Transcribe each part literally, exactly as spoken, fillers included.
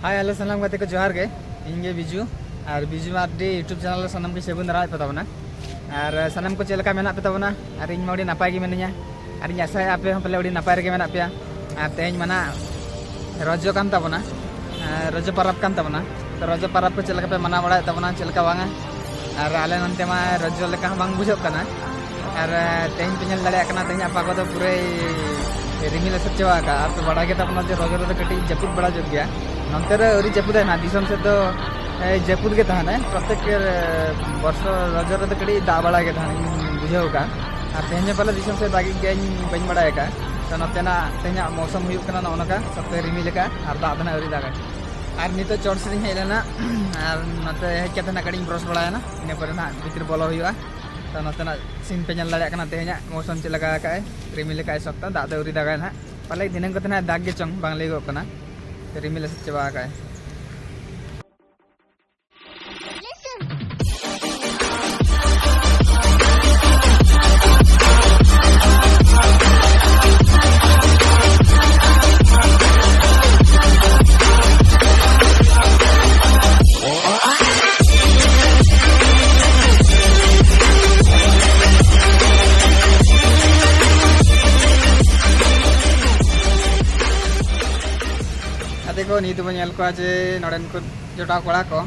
ᱦᱟᱭ, hello, ᱥᱟᱱᱟᱢ ᱜᱟᱛᱮ ᱠᱚ ᱡᱚᱦᱟᱨ ᱜᱮ᱾ ᱤᱧ ᱜᱮ ᱵᱤᱡᱩ, ᱟᱨ ᱵᱤᱡᱩ ᱢᱟᱨᱰᱤ YouTube ᱪᱮᱱᱮᱞ ᱨᱮ ᱥᱟᱱᱟᱢ ᱠᱚ ᱥᱟᱹᱜᱩᱱ ᱫᱟᱨᱟᱢᱮᱫ ᱯᱮ ᱛᱟᱵᱚᱱᱟ᱾ ᱟᱨ ᱥᱟᱱᱟᱢ ᱠᱚ ᱪᱮᱫ ᱞᱮᱠᱟ ᱢᱮᱱᱟᱜ ᱯᱮ ᱛᱟᱵᱚᱱᱟ? ᱟᱨ ᱤᱧ ᱢᱟ ᱟᱹᱰᱤ ᱱᱟᱯᱟᱭ ᱜᱮ ᱢᱤᱱᱟᱹᱧᱟ, ᱟᱨ ᱤᱧ ᱟᱥᱟᱭᱟ ᱟᱯᱮ ᱦᱚᱸ ᱯᱟᱞᱮ ᱟᱹᱰᱤ ᱱᱟᱯᱟᱭ ᱨᱮᱜᱮ ᱢᱮᱱᱟᱜ ᱯᱮᱭᱟ᱾ ᱟᱨ ᱛᱮᱦᱮᱧ ᱢᱟ ᱱᱟᱜ ᱨᱚᱡᱚ ᱠᱟᱱ ᱛᱟᱵᱚᱱᱟ, ᱟᱨ ᱨᱚᱡᱚ ᱯᱚᱨᱚᱵᱽ ᱠᱟᱱ ᱛᱟᱵᱚᱱᱟ᱾ ᱛᱚ ᱨᱚᱡᱚ ᱯᱚᱨᱚᱵᱽ ᱠᱚ ᱪᱮᱫ ᱞᱮᱠᱟ ᱯᱮ ᱢᱟᱱᱟᱣ ᱵᱟᱲᱟᱭᱮᱫ ᱛᱟᱵᱚᱱᱟ, ᱪᱮᱫ ᱞᱮᱠᱟ ᱵᱟᱝᱟ? ᱟᱨ ᱟᱞᱮ ᱱᱚᱱᱛᱮ ᱢᱟ ᱨᱚᱡᱚ ᱞᱮᱠᱟ ᱦᱚᱸ ᱵᱟᱝ ᱵᱩᱡᱷᱟᱹᱜ ᱠᱟᱱᱟ᱾ ᱟᱨ, ᱮ, ᱛᱮᱦᱮᱧ ᱯᱮ ᱧᱮᱞ ᱫᱟᱲᱮᱭᱟᱜ ᱠᱟᱱᱟ, ᱛᱮᱦᱮᱧᱟᱜ ᱯᱟᱜᱚ ᱫᱚ ᱯᱩᱨᱟᱹᱭ ᱨᱤᱢᱤᱞ ᱮᱥᱮᱫ ᱪᱟᱵᱟ ᱟᱠᱟᱫᱼᱟ᱾ ᱟᱨ ᱯᱮ ᱵᱟᱲᱟᱭ ᱜᱮ ᱛᱟᱵᱚᱱᱟ ᱡᱮ ᱨᱚᱡᱚ ᱨᱮᱫᱚ ᱠᱟᱹᱴᱤᱡ ᱡᱟᱹᱯᱩᱫ ᱵᱟᱲᱟ ᱧᱚᱜ ᱜᱮᱭᱟ᱾ ᱱᱚᱱᱛᱮ ᱨᱮ ᱟᱹᱣᱨᱤ ᱡᱟᱹᱯᱩᱫᱟᱭ ᱱᱟᱦᱟᱜ, ᱫᱤᱥᱚᱢ ᱥᱮᱫ ᱫᱚ, ᱮ, ᱡᱟᱹᱯᱩᱫ ᱜᱮ ᱛᱟᱦᱮᱱᱟᱭ᱾ ᱯᱨᱚᱛᱮᱠ, ᱮ, ᱵᱚᱨᱥᱚ ᱨᱚᱡᱚ ᱨᱮᱫᱚ ᱠᱟᱹᱴᱤᱡ ᱫᱟᱜ ᱵᱟᱲᱟ ᱜᱮ ᱛᱟᱦᱮᱱ ᱤᱧ ᱵᱩᱡᱷᱟᱹᱣ ᱟᱠᱟᱫᱼᱟ᱾ ᱟᱨ ᱛᱮᱦᱮᱧ ᱦᱚᱸ ᱯᱟᱞᱮ ᱫᱤᱥᱚᱢ ᱥᱮᱫ ᱫᱟᱜᱮᱫ ᱜᱮᱭᱟ, ᱤᱧ ᱵᱟᱹᱧ ᱵᱟᱲᱟᱭ ᱟᱠᱟᱫᱼᱟ᱾ ᱛᱚ ᱱᱚᱛᱮᱱᱟᱜ ᱛᱮᱦᱮᱧᱟᱜ ᱢᱳᱥᱩᱢ ᱦᱩᱭᱩᱜ ᱠᱟᱱᱟ ᱱᱚᱜᱼᱚ ᱱᱚᱝᱠᱟ, ᱥᱚᱠᱛᱚᱭ ᱨᱤᱢᱤᱞ ᱟᱠᱟᱫᱼᱟ ᱟᱨ ᱫᱟᱜ ᱫᱚ ᱱᱟᱦᱟᱜ ᱟᱹᱣᱨᱤ ᱫᱟᱜᱟᱭ᱾ ᱟᱨ ᱱᱤᱛᱚᱜ ᱪᱚᱴ ᱥᱮᱫ ᱤᱧ ᱦᱮᱡ ᱞᱮᱱᱟ, ᱟᱨ ᱱᱚᱛᱮ ᱦᱮᱡ ᱠᱟᱛᱮ ᱱᱟᱜ ᱠᱟᱹᱴᱤᱡ ᱤᱧ ᱵᱨᱟᱥ ᱵᱟᱲᱟᱭᱮᱱᱟ, ᱤᱱᱟᱹ ᱯᱚᱨᱮ ᱱᱟᱦᱟᱜ ᱵᱷᱤᱛᱤᱨ ᱵᱚᱞᱚ ᱦᱩᱭᱩᱜᱼᱟ᱾ ᱛᱚ ᱱᱚᱛᱮᱱᱟᱜ ᱥᱤᱱ ᱯᱮ ᱧᱮᱞ ᱫᱟᱲᱮᱭᱟᱜ ᱠᱟᱱᱟ, ᱛᱮᱦᱮᱧᱟᱜ ᱢᱳᱥᱩᱢ ᱪᱮᱫ ᱞᱮᱠᱟ ᱟᱠᱟᱫᱼᱟᱭ, ᱨᱤᱢᱤᱞ ᱟᱠᱟᱫᱼᱟᱭ ᱥᱚᱠᱛᱚ, ᱫᱟᱜ ᱫᱚ ᱟᱹᱣᱨᱤ ᱫᱟᱜᱟᱭ ᱱᱟᱦᱟᱜ, ᱯᱟᱞᱮ ᱫᱷᱤᱱᱟᱹᱝ ᱠᱚᱛᱮ ᱱᱟᱦᱟᱜ ᱫᱟᱜ ᱜᱮ ᱪᱚᱝ, ᱵᱟᱝ ᱞᱟᱹᱭᱚᱜ ᱠᱟᱱᱟ, ᱨᱤᱢᱤᱞ ᱮᱥᱮᱫ ᱪᱟᱵᱟ ᱟᱠᱟᱫᱼᱟᱭ᱾ ᱜᱟᱛᱮ ᱠᱚ, ᱱᱤᱛ ᱵᱚᱱ ᱧᱮᱞ ᱠᱚᱣᱟ ᱡᱮ ᱱᱚᱰᱮᱱ ᱠᱚ ᱡᱚᱴᱟᱣ ᱠᱚᱲᱟ ᱠᱚ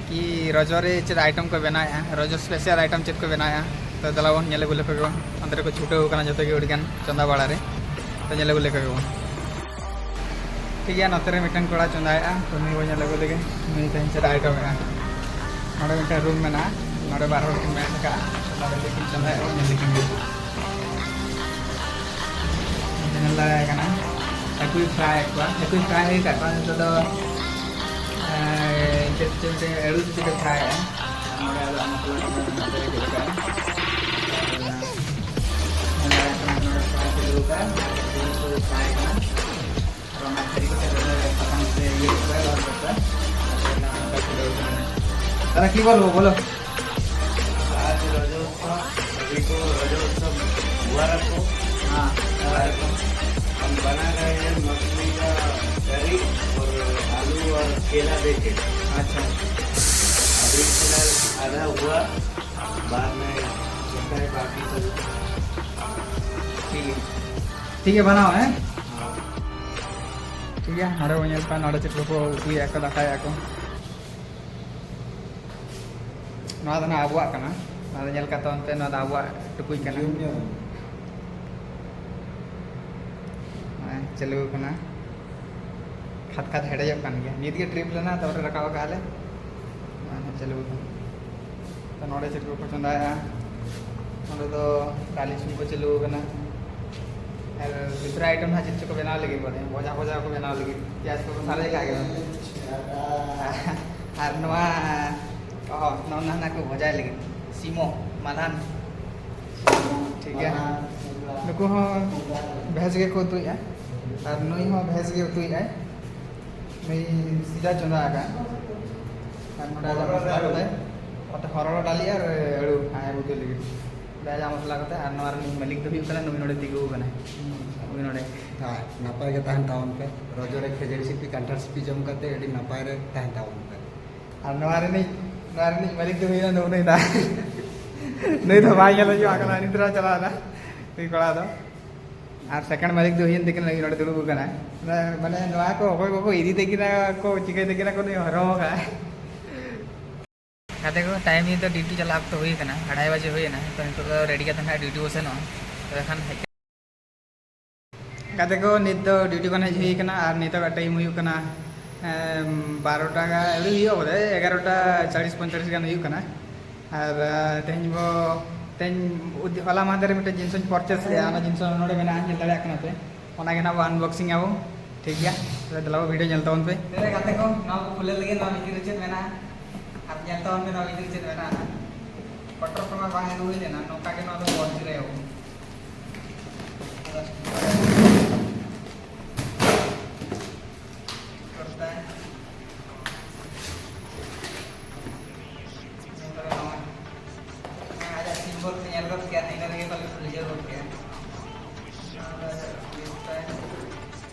ᱠᱤ ᱨᱚᱡᱚ ᱨᱮ ᱪᱮᱫ ᱟᱭᱴᱮᱢ ᱠᱚ ᱵᱮᱱᱟᱣᱮᱫᱼᱟ, ᱨᱚᱡᱚ ᱥᱯᱮᱥᱟᱞ ᱟᱭᱴᱮᱢ ᱪᱮᱫ ᱠᱚ ᱵᱮᱱᱟᱣᱮᱫᱼᱟ᱾ ᱛᱚ ᱫᱮᱞᱟ ᱵᱚᱱ ᱧᱮᱞ ᱟᱹᱜᱩ ᱞᱮᱠᱚ ᱜᱮ᱾ ᱚᱱᱛᱮ ᱨᱮᱠᱚ ᱪᱷᱩᱴᱟᱹᱣ ᱟᱠᱟᱱᱟ ᱡᱚᱛᱚ ᱜᱮ ᱟᱹᱰᱤᱜᱟᱱ ᱪᱚᱸᱫᱟ ᱵᱟᱲᱟ ᱨᱮ᱾ ᱛᱚ ᱧᱮᱞ ᱟᱹᱜᱩ ᱞᱮᱠᱚ ᱜᱮ ᱵᱚᱱ᱾ ᱴᱷᱤᱠ ᱜᱮᱭᱟ, ᱱᱚᱛᱮ ᱨᱮ ᱢᱤᱫᱴᱟᱝ ᱠᱚᱲᱟ ᱪᱚᱸᱫᱟᱭᱮᱫᱼᱟ, ᱛᱚ ᱱᱩᱭ ᱵᱚᱱ ᱧᱮᱞ ᱟᱹᱜᱩ ᱞᱮᱜᱮ, ᱱᱩᱭ ᱛᱮᱦᱮᱧ ᱪᱮᱫ ᱟᱭᱴᱮᱢᱮᱫᱼᱟ᱾ ᱱᱚᱰᱮ ᱢᱤᱫᱴᱟᱝ ᱨᱩᱢ ᱢᱮᱱᱟᱜᱼᱟ, ᱱᱚᱰᱮ ᱵᱟᱨ ᱦᱚᱲ ᱠᱤᱱ ᱢᱮᱱᱟᱜ ᱟᱠᱟᱫᱼᱟ᱾ ᱱᱚᱰᱮ ᱪᱮᱫ ᱠᱤᱱ ᱪᱚᱸᱫᱟᱭᱮᱫᱼᱟ ᱵᱚᱱ ᱧᱮᱞ ᱞᱮᱠᱤᱱ ᱜᱮ᱾ ᱧᱮᱞ ᱫᱟᱲᱮᱭᱟᱭ ᱠᱟᱱᱟ, ᱦᱟᱹᱠᱩᱭ ᱯᱷᱨᱟᱭᱮᱫ ᱠᱚᱣᱟ᱾ ᱦᱟᱹᱠᱩᱭ ᱯᱷᱨᱟᱭ ᱦᱩᱭ ᱟᱠᱟᱫ ᱠᱚᱣᱟ᱾ ᱱᱤᱛᱚᱜ ᱫᱚ, ᱮᱸ, ᱪᱮᱫ ᱪᱚ ᱢᱤᱫᱴᱮᱱ ᱟᱹᱞᱩ ᱥᱮ ᱪᱮᱫ ᱮ ᱯᱷᱨᱟᱭᱮᱫᱼᱟ᱾ ᱱᱚᱰᱮ ᱟᱫᱚ ᱢᱚᱥᱞᱟ ᱠᱚ ᱱᱚᱛᱮ ᱨᱮ ᱪᱮᱫ ᱞᱮᱠᱟ? ᱧᱮᱞ ᱫᱟᱲᱮᱭᱟᱜ ᱠᱟᱱᱟ, ᱱᱚᱰᱮ ᱯᱷᱨᱟᱭ ᱪᱟᱹᱞᱩ ᱟᱠᱟᱫᱼᱟ᱾ ᱟᱹᱞᱩ ᱠᱚ ᱯᱷᱨᱟᱭ ᱠᱟᱱᱟ᱾ ᱟᱨ ᱚᱱᱟ ᱠᱷᱟᱹᱞᱤ ᱠᱟᱛᱮ ᱱᱚᱰᱮ ᱥᱟᱠᱟᱢ ᱛᱮ ᱤᱭᱟᱹ ᱠᱟᱛᱮ ᱨᱚᱦᱚᱲ ᱠᱟᱛᱮ, ᱚᱱᱟ ᱠᱚ ᱪᱷᱩᱞᱟᱹᱣ ᱠᱟᱱᱟ᱾ ᱫᱟᱫᱟ, ᱠᱤ ᱵᱚᱞᱵᱚ, ᱵᱚᱞᱚ᱾ आज रजोत्सव, सभी को रजोत्सव मुबारक हो। हाँ, मुबारक हो। हम बना रहे हैं मछली का करी और आलू केला देके। अच्छा। अभी फिलहाल आधा हुआ, बाद में होता है बाकी सब। ठीक है, ठीक है, बनाओ, हैं? ठीक है, ᱱᱚᱰᱮ ᱵᱚᱱ ᱧᱮᱞ ᱠᱚᱣᱟ, ᱱᱚᱰᱮ ᱪᱮᱫ ᱠᱚᱠᱚ ᱩᱛᱩᱭᱮᱫᱼᱟ ᱠᱚ, ᱫᱟᱠᱟᱭᱮᱫᱼᱟ ᱠᱚ᱾ ᱱᱚᱣᱟ ᱫᱚ ᱱᱟᱜ ᱟᱵᱚᱣᱟᱜ ᱠᱟᱱᱟ, ᱱᱚᱣᱟ ᱫᱚ ᱧᱮᱞ ᱠᱟᱛᱮ ᱚᱱᱛᱮ, ᱱᱚᱣᱟ ᱫᱚ ᱟᱵᱚᱣᱟᱜ ᱴᱩᱠᱩᱡ ᱠᱟᱱᱟ᱾ ᱡᱚᱢ ᱧᱩ᱾ ᱱᱚᱜᱼᱚᱭ ᱪᱟᱹᱞᱩ ᱟᱠᱟᱱᱟ, ᱠᱷᱟᱫ ᱠᱷᱟᱫ ᱦᱮᱰᱮᱡᱚᱜ ᱠᱟᱱ ᱜᱮᱭᱟ᱾ ᱱᱤᱛ ᱜᱮ ᱴᱨᱤᱯ ᱞᱮᱱᱟ, ᱛᱟᱨᱯᱚᱨᱮ ᱨᱟᱠᱟᱵ ᱟᱠᱟᱫ ᱞᱮ᱾ ᱱᱚᱜᱼᱚᱭ ᱪᱟᱹᱞᱩ ᱟᱠᱟᱱᱟ᱾ ᱛᱚ ᱱᱚᱰᱮ ᱪᱮᱫ ᱠᱚᱠᱚ ᱪᱚᱸᱫᱟᱭᱮᱫᱼᱟ? ᱱᱚᱰᱮ ᱫᱚ ᱰᱟᱞ ᱤᱥᱤᱱ ᱠᱚ ᱪᱟᱹᱞᱩ ᱟᱠᱟᱱᱟ᱾ ᱟᱨ ᱵᱷᱤᱛᱨᱤ ᱟᱭᱴᱮᱢ ᱦᱟᱸᱜ ᱪᱮᱫ ᱪᱚᱠᱚ ᱵᱮᱱᱟᱣ ᱞᱟᱹᱜᱤᱫ ᱵᱚᱞᱮ, ᱵᱷᱚᱡᱟ ᱵᱷᱚᱡᱟ ᱠᱚ ᱵᱮᱱᱟᱣ ᱞᱟᱹᱜᱤᱫ, ᱯᱮᱸᱭᱟᱡᱽ ᱠᱚᱠᱚ ᱥᱟᱨᱮᱡ ᱟᱠᱟᱫ ᱜᱮ᱾ ᱟᱨ ᱱᱚᱣᱟ, ᱚ, ᱱᱚᱜᱼᱚ ᱱᱟ ᱱᱟᱜ ᱠᱚ ᱵᱷᱚᱡᱟᱭ ᱞᱟᱹᱜᱤᱫ, ᱥᱤᱢᱚ, ᱢᱟᱞᱦᱟᱱ᱾ ᱴᱷᱤᱠ ᱜᱮᱭᱟ᱾ ᱱᱩᱠᱩ ᱦᱚᱸ ᱵᱷᱮᱡᱽ ᱜᱮᱠᱚ ᱩᱛᱩᱭᱮᱫᱼᱟ, ᱟᱨ ᱱᱩᱭ ᱦᱚᱸ ᱵᱷᱮᱡᱽ ᱜᱮ ᱩᱛᱩᱭᱮᱫᱼᱟᱭ᱾ ᱱᱩᱭ ᱥᱤᱫᱷᱟ ᱪᱚᱸᱫᱟ ᱟᱠᱟᱫ᱾ ᱟᱨ ᱱᱚᱰᱮ ᱟᱡᱟᱜ ᱢᱚᱥᱞᱟ ᱠᱚᱛᱮ, ᱚᱱᱟᱛᱮ ᱦᱚᱨᱚᱲ ᱰᱟᱞᱤ ᱟᱨ ᱟᱹᱲᱩ ᱦᱟᱸᱜ ᱮ ᱩᱛᱩᱭ ᱞᱟᱹᱜᱤᱫ᱾ ᱱᱚᱰᱮ ᱟᱡᱟᱜ ᱢᱚᱥᱞᱟ ᱠᱚᱛᱮ, ᱟᱨ ᱱᱚᱣᱟ ᱨᱤᱱᱤᱡ ᱢᱟᱹᱞᱤᱠ ᱫᱚ ᱦᱩᱭᱩᱜ ᱠᱟᱱᱟ ᱱᱩᱭ ᱱᱚᱰᱮ ᱛᱤᱸᱜᱩ ᱟᱠᱟᱱᱟᱭ᱾ ᱱᱩᱭ ᱱᱚᱰᱮ᱾ ᱟᱨ ᱱᱟᱯᱟᱭ ᱜᱮ ᱛᱟᱦᱮᱱ ᱛᱟᱵᱚᱱ ᱯᱮ᱾ ᱨᱚᱡᱚ ᱨᱮ ᱠᱷᱟᱹᱡᱟᱹᱲᱤ ᱥᱤᱯᱤ, ᱠᱟᱱᱴᱷᱟᱲ ᱥᱤᱯᱤ ᱡᱚᱢ ᱠᱟᱛᱮ ᱟᱹᱰᱤ ᱱᱟᱯᱟᱭ ᱨᱮ ᱛᱟᱦᱮᱱ ᱛᱟᱵᱚᱱ ᱯᱮ᱾ ᱟᱨ ᱱᱚᱣᱟ ᱨᱤᱱᱤᱡ, ᱱᱚᱣᱟ ᱨᱤᱱᱤᱡ ᱢᱟᱹᱞᱤᱠ ᱫᱚ ᱦᱩᱭᱩᱜᱼᱟ ᱱᱩᱭ ᱫᱟ᱾ ᱱᱩᱭ ᱫᱚ ᱵᱟᱭ ᱧᱮᱞ ᱦᱚᱪᱚᱣᱟᱜ ᱠᱟᱱᱟ, ᱱᱤᱛ ᱨᱮᱦᱚᱸ ᱪᱟᱞᱟᱣ ᱮᱱᱟ ᱱᱩᱭ ᱠᱚᱲᱟ ᱫᱚ᱾ ᱟᱨ ᱥᱮᱠᱮᱱᱰ ᱢᱟᱹᱞᱤᱠ ᱫᱚ ᱦᱩᱭᱮᱱ ᱛᱟᱹᱠᱤᱱᱟ, ᱱᱩᱭ ᱱᱚᱰᱮ ᱫᱩᱲᱩᱵ ᱟᱠᱟᱱᱟᱭ᱾ ᱢᱟᱱᱮ ᱱᱚᱣᱟ ᱠᱚ ᱚᱠᱚᱭ ᱠᱚᱠᱚ ᱤᱫᱤ ᱛᱟᱹᱠᱤᱱᱟ ᱠᱚ, ᱪᱤᱠᱟᱹᱭ ᱛᱟᱹᱠᱤᱱᱟ ᱠᱚ, ᱱᱩᱭ ᱦᱚᱨᱦᱚ ᱟᱠᱟᱫ᱾ ᱜᱟᱛᱮ ᱠᱚ, ᱴᱟᱭᱤᱢ ᱱᱤᱛ ᱫᱚ ᱰᱤᱭᱩᱴᱤ ᱪᱟᱞᱟᱜ ᱚᱠᱛᱚ ᱦᱩᱭ ᱟᱠᱟᱱᱟ, ᱟᱲᱟᱭ ᱵᱟᱡᱮ ᱦᱩᱭ ᱮᱱᱟ᱾ ᱛᱚ ᱱᱤᱛᱚᱜ ᱫᱚ ᱨᱮᱰᱤ ᱠᱟᱛᱮ ᱱᱟᱦᱟᱜ ᱰᱤᱭᱩᱴᱤ ᱵᱚ ᱥᱮᱱᱚᱜᱼᱟ᱾ ᱛᱚᱵᱮ ᱠᱷᱟᱱ ᱦᱮᱡ ᱜᱟᱛᱮ ᱠᱚ, ᱱᱤᱛ ᱫᱚ ᱰᱤᱭᱩᱴᱤ ᱠᱷᱚᱱ ᱦᱮᱡ ᱦᱩᱭ ᱟᱠᱟᱱᱟ ᱟᱨ ᱱᱤᱛᱚᱜᱟᱜ ᱴᱟᱭᱤᱢ ᱦᱩᱭᱩᱜ ᱠᱟᱱᱟ, ᱮᱢ, ᱵᱟᱨᱚᱴᱟ ᱜᱟᱱ ᱟᱹᱣᱨᱤ ᱦᱩᱭᱩᱜᱼᱟ ᱵᱚᱞᱮ, ᱮᱜᱟᱨᱚᱴᱟ ᱪᱟᱞᱤᱥ ᱯᱚᱸᱭᱛᱟᱞᱤᱥ ᱜᱟᱱ ᱦᱩᱭᱩᱜ ᱠᱟᱱᱟ᱾ ᱟᱨ, ᱟᱨ ᱛᱮᱦᱮᱧ ᱵᱚ, ᱛᱮᱦᱮᱧ ᱩᱫ-, ᱦᱚᱞᱟ ᱢᱟᱦᱫᱮᱨ ᱨᱮ ᱢᱤᱫᱴᱮᱱ ᱡᱤᱱᱤᱥ ᱦᱚᱧ ᱯᱟᱨᱪᱮᱥ ᱞᱮᱫᱼᱟ, ᱚᱱᱟ ᱡᱤᱱᱤᱥ ᱦᱚᱸ ᱱᱚᱰᱮ ᱢᱮᱱᱟᱜᱼᱟ, ᱧᱮᱞ ᱫᱟᱲᱮᱭᱟᱜ ᱠᱟᱱᱟ ᱯᱮ᱾ ᱚᱱᱟ ᱜᱮ ᱱᱟᱜ ᱵᱚ ᱟᱱᱵᱚᱠᱥᱤᱝ ᱟᱵᱚ, ᱴᱷᱤᱠ ᱜᱮᱭᱟ? ᱛᱚᱵᱮ ᱫᱮᱞᱟ ᱵᱚ ᱵᱷᱤᱰᱤᱭᱳ ᱧᱮᱞ ᱛᱟᱵᱚᱱ ᱯᱮ᱾ ᱛᱚᱵᱮ ᱜᱟᱛᱮ ᱠᱚ, ᱱᱚᱣᱟ ᱵᱚ ᱠᱷᱩᱞᱟᱹᱣ ᱞᱟᱹᱜᱤᱫ, ᱱᱚᱣᱟ ᱵᱷᱤᱛᱤᱨ ᱨᱮ ᱪᱮᱫ ᱢᱮᱱᱟᱜᱼᱟ? ᱟᱨ ᱧᱮᱞ ᱛᱟᱵᱚᱱ ᱯᱮ, ᱱᱚᱣᱟ ᱵᱷᱤᱛᱤᱨ ᱨᱮ ᱪᱮᱫ ᱢᱮᱱᱟᱜᱼᱟ᱾ ᱯᱚᱴᱨᱚ ᱠᱚᱢᱟ ᱵᱟᱝ ᱟᱹᱜᱩ ᱦᱩᱭ ᱞᱮᱱᱟ, ᱱᱚᱝᱠᱟ ᱜᱮ ᱱᱚᱣᱟ ᱫᱚ ᱵᱚᱱ ᱪᱤᱨᱟᱹᱭᱟᱵᱚᱱ᱾ ᱠᱚᱨᱛᱟ᱾ ᱧᱮᱞ ᱛᱟᱵᱮᱱ ᱱᱚᱜᱼᱚᱭ᱾ ᱦᱮᱸ, ᱟᱡᱟᱜ ᱥᱤᱢᱵᱚᱞ ᱯᱮ ᱧᱮᱞ ᱜᱚᱫ ᱠᱮᱜᱼᱟ, ᱤᱱᱟᱹ ᱨᱮᱜᱮ ᱯᱟᱞᱮ ᱯᱮ ᱵᱩᱡᱷᱟᱹᱣ ᱜᱚᱫ ᱠᱮᱜᱼᱟ᱾ ᱱᱚᱣᱟ ᱫᱚ ᱟᱡᱟᱜ ᱞᱤᱯᱥ ᱛᱟᱭ᱾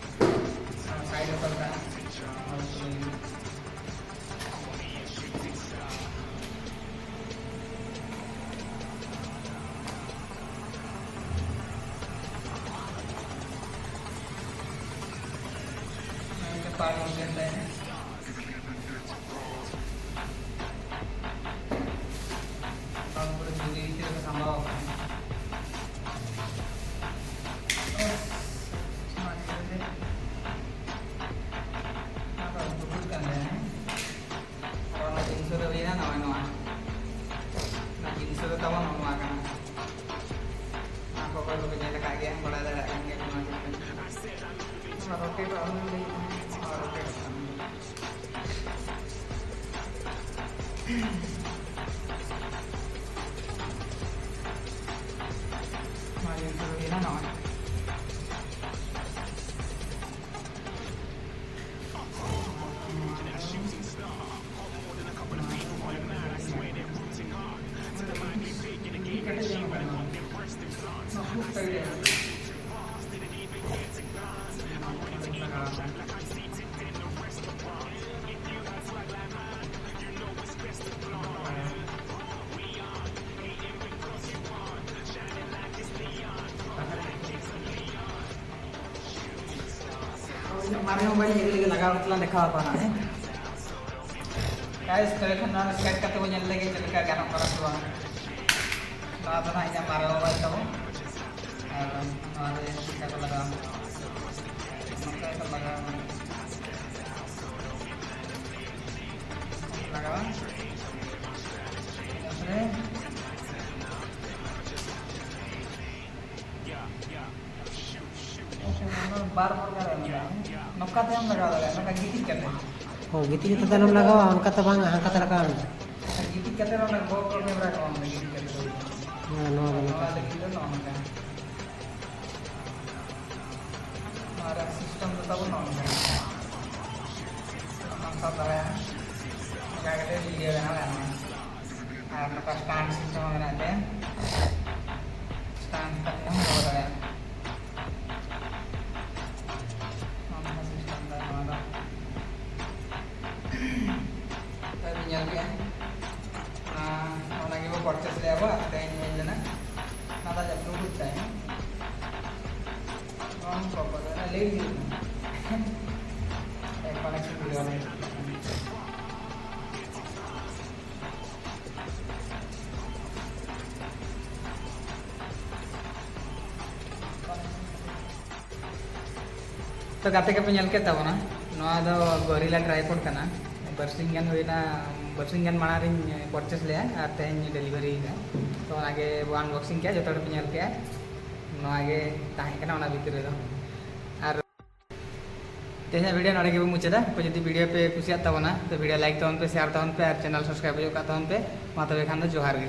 ᱟᱨ ᱥᱟᱭᱤᱰ ᱚᱠᱟ ᱞᱮᱠᱟ? ᱱᱚᱣᱟ ᱫᱚ ᱯᱩᱨᱟᱹ ᱛᱟᱨᱯᱚᱨᱮ ᱡᱩᱫᱤ ᱪᱮᱫ ᱞᱮᱠᱟ ᱥᱟᱢᱵᱟᱣ ᱟᱠᱟᱱᱟ᱾ ᱚᱱᱟ ᱫᱚ ᱫᱩᱯᱩᱨ ᱠᱟᱱ ᱛᱟᱦᱮᱸᱱᱟ᱾ ᱟᱨ ᱚᱱᱟ ᱡᱤᱱᱤᱥ ᱫᱚ ᱦᱩᱭᱱᱟ ᱱᱚᱜᱼᱚᱭ ᱱᱚᱣᱟ᱾ ᱚᱱᱟ ᱡᱤᱱᱤᱥ ᱫᱚ ᱛᱟᱵᱚᱱ ᱱᱚᱣᱟ ᱠᱟᱱᱟ᱾ ᱚᱱᱟ ᱠᱚ ᱚᱠᱚᱭ ᱠᱚᱯᱮ ᱧᱮᱞ ᱟᱠᱟᱫ ᱜᱮᱭᱟ, ᱵᱟᱲᱟᱭ ᱫᱟᱲᱮᱭᱟᱜ ᱠᱟᱱ ᱜᱮᱭᱟ ᱯᱮ ᱱᱚᱣᱟ ᱡᱤᱱᱤᱥ᱾ ᱱᱚᱣᱟ ᱨᱚᱠᱮᱴ ᱟᱞᱚᱢ ᱞᱟᱹᱭ, ᱱᱚᱣᱟ ᱨᱚᱠᱮᱴ ᱠᱟᱱᱟ᱾ ᱱᱚᱣᱟ ᱡᱤᱱᱤᱥ ᱫᱚ ᱦᱩᱭᱱᱟ ᱱᱚᱜᱼᱚᱭ᱾ ᱢᱟᱨᱮ ᱢᱳᱵᱟᱭᱤᱞ ᱧᱮᱞ ᱞᱟᱹᱜᱤᱫ ᱞᱟᱜᱟᱣ ᱠᱟᱛᱮ ᱞᱟᱝ ᱫᱮᱠᱷᱟᱣ ᱟᱠᱚᱣᱟ ᱱᱟᱦᱟᱜ, ᱦᱮᱸ᱾ ᱜᱟᱭᱤᱥ, ᱛᱚᱵᱮ ᱠᱷᱟᱱ ᱱᱚᱣᱟ ᱥᱮᱴ ᱠᱟᱛᱮ ᱵᱚᱱ ᱧᱮᱞ ᱞᱮᱜᱮ ᱪᱮᱫ ᱞᱮᱠᱟ ᱜᱟᱱᱚᱜ ᱠᱟᱱᱟ ᱥᱮ ᱵᱟᱝ᱾ ᱱᱚᱣᱟ ᱫᱚ ᱱᱟᱦᱟᱜ ᱤᱧᱟᱹᱜ ᱢᱟᱨᱮ ᱢᱳᱵᱟᱭᱤᱞ ᱛᱟᱵᱚᱱ᱾ ᱟᱨ ᱱᱚᱣᱟ ᱨᱮ ᱪᱮᱫ ᱞᱮᱠᱟ ᱠᱚ ᱞᱟᱜᱟᱣᱟ? ᱱᱚᱝᱠᱟ ᱜᱮᱠᱚ ᱞᱟᱜᱟᱣᱟ᱾ ᱞᱟᱜᱟᱣᱟ᱾ ᱛᱟᱨᱯᱚᱨᱮ ᱵᱟᱨ ᱯᱨᱚᱠᱟᱨ ᱮᱢ ᱞᱟᱜᱟᱣᱟ᱾ ᱱᱚᱝᱠᱟ ᱛᱮᱦᱚᱸᱢ ᱞᱟᱜᱟᱣ ᱫᱟᱲᱮᱭᱟᱜᱼᱟ, ᱱᱚᱝᱠᱟ ᱜᱤᱛᱤᱡ ᱠᱟᱛᱮ᱾ ᱚ, ᱜᱤᱛᱤᱡ ᱠᱟᱛᱮ ᱫᱚ ᱟᱞᱚᱢ ᱞᱟᱜᱟᱣᱟ, ᱚᱱᱠᱟ ᱛᱮ ᱵᱟᱝ, ᱦᱟᱱᱠᱟ ᱛᱮ ᱞᱟᱜᱟᱣ ᱢᱮ᱾ ᱜᱤᱛᱤᱡ ᱠᱟᱛᱮ ᱚᱱᱟ ᱜᱳ ᱯᱨᱳ ᱠᱮᱢᱮᱨᱟ ᱠᱚ ᱚᱱ ᱞᱟᱹᱜᱤᱫ ᱠᱟᱛᱮ ᱫᱚ᱾ ᱦᱮᱸ, ᱱᱚᱣᱟ ᱫᱚ ᱱᱚᱣᱟ ᱱᱚᱝᱠᱟ᱾ ᱞᱟᱹᱜᱤᱫ ᱫᱚ ᱱᱚᱜᱼᱚ ᱱᱚᱝᱠᱟ᱾ ᱱᱚᱣᱟ ᱨᱮᱭᱟᱜ ᱥᱤᱥᱴᱮᱢ ᱫᱚ ᱛᱟᱵᱚᱱ ᱱᱚᱜᱼᱚ ᱱᱚᱝᱠᱟ᱾ ᱱᱚᱣᱟᱢ ᱥᱟᱵ ᱫᱟᱲᱮᱭᱟᱜᱼᱟ᱾ ᱚᱱᱠᱟ ᱠᱟᱛᱮ ᱵᱷᱤᱰᱤᱭᱳ ᱵᱮᱱᱟᱣ ᱜᱟᱱᱚᱜᱼᱟ᱾ ᱟᱨ ᱱᱚᱝᱠᱟ ᱥᱴᱟᱱᱰ ᱥᱤᱥᱴᱮᱢ ᱦᱚᱸ ᱢᱮᱱᱟᱜ ᱛᱮ ᱥᱴᱟᱱᱰ ᱠᱟᱛᱮ ᱦᱚᱸ ᱫᱚᱦᱚ ᱫᱟᱲᱮᱭᱟᱜᱼᱟ᱾ ᱱᱚᱜᱼᱚ ᱱᱚᱝᱠᱟ ᱥᱤᱥᱴᱮᱢ ᱫᱚ ᱱᱚᱣᱟ ᱫᱚ᱾ ᱛᱚ ᱧᱮᱞ ᱠᱮᱜᱼᱟ᱾ ᱚᱱᱟ, ᱚᱱᱟ ᱜᱮᱵᱚ ᱯᱟᱨᱪᱮᱥ ᱞᱮᱜᱼᱟ ᱵᱚ, ᱟᱨ ᱛᱮᱦᱮᱧ ᱦᱮᱡ ᱞᱮᱱᱟ᱾ ᱚᱱᱟ ᱫᱚ ᱟᱡᱟᱜ ᱵᱞᱩᱴᱩᱛᱷ ᱛᱟᱭ᱾ ᱱᱚᱣᱟ ᱯᱨᱚᱵᱞᱮᱢ ᱞᱮᱴ ᱦᱩᱭᱩᱜ ᱠᱟᱱᱟ᱾ ᱮᱠᱷᱚᱱ ᱜᱟᱛᱮ ᱠᱚᱯᱮ ᱧᱮᱞ ᱠᱮᱫ ᱛᱟᱵᱚᱱᱟ, ᱱᱚᱣᱟ ᱫᱚ ᱜᱚᱨᱤᱞᱟ ᱴᱨᱟᱭᱯᱚᱰ ᱠᱟᱱᱟ᱾ ᱵᱟᱨᱥᱤᱧ ᱜᱟᱱ ᱦᱩᱭᱱᱟ, ᱵᱟᱨᱥᱤᱧ ᱜᱟᱱ ᱢᱟᱲᱟᱝ ᱨᱤᱧ ᱯᱟᱨᱪᱮᱥ ᱞᱮᱜᱼᱟ ᱟᱨ ᱛᱮᱦᱮᱧ ᱰᱮᱞᱤᱵᱷᱟᱨᱤ ᱭᱮᱱᱟ᱾ ᱛᱚ ᱚᱱᱟᱜᱮ ᱵᱚ ᱟᱱᱵᱚᱠᱥᱤᱝ ᱠᱮᱜᱼᱟ, ᱡᱚᱛᱚ ᱦᱚᱲ ᱯᱮ ᱧᱮᱞ ᱠᱮᱜᱼᱟ᱾ ᱱᱚᱣᱟ ᱜᱮ ᱛᱟᱦᱮᱸ ᱠᱟᱱᱟ ᱚᱱᱟ ᱵᱷᱤᱛᱤᱨ ᱨᱮᱫᱚ᱾ ᱟᱨ ᱛᱮᱦᱮᱧᱟᱜ ᱵᱷᱤᱰᱤᱭᱳ ᱱᱚᱰᱮ ᱜᱮᱵᱚ ᱢᱩᱪᱟᱹᱫᱟ᱾ ᱟᱯᱮ ᱡᱩᱫᱤ ᱵᱷᱤᱰᱤᱭᱳ ᱯᱮ ᱠᱩᱥᱤᱭᱟᱜ ᱛᱟᱵᱚᱱᱟ, ᱛᱚ ᱵᱷᱤᱰᱤᱭᱳ ᱞᱟᱭᱤᱠ ᱛᱟᱵᱚᱱ ᱯᱮ, ᱥᱮᱭᱟᱨ ᱛᱟᱵᱚᱱ ᱯᱮ ᱟᱨ ᱪᱮᱱᱮᱞ ᱥᱟᱵᱥᱠᱨᱟᱭᱤᱵ ᱦᱩᱭᱩᱜ ᱠᱟᱜ ᱛᱟᱵᱚᱱ ᱯᱮ᱾ ᱢᱟ ᱛᱚᱵᱮ ᱠᱷᱟᱱ ᱫᱚ ᱡᱚᱦᱟᱨ ᱜᱮ᱾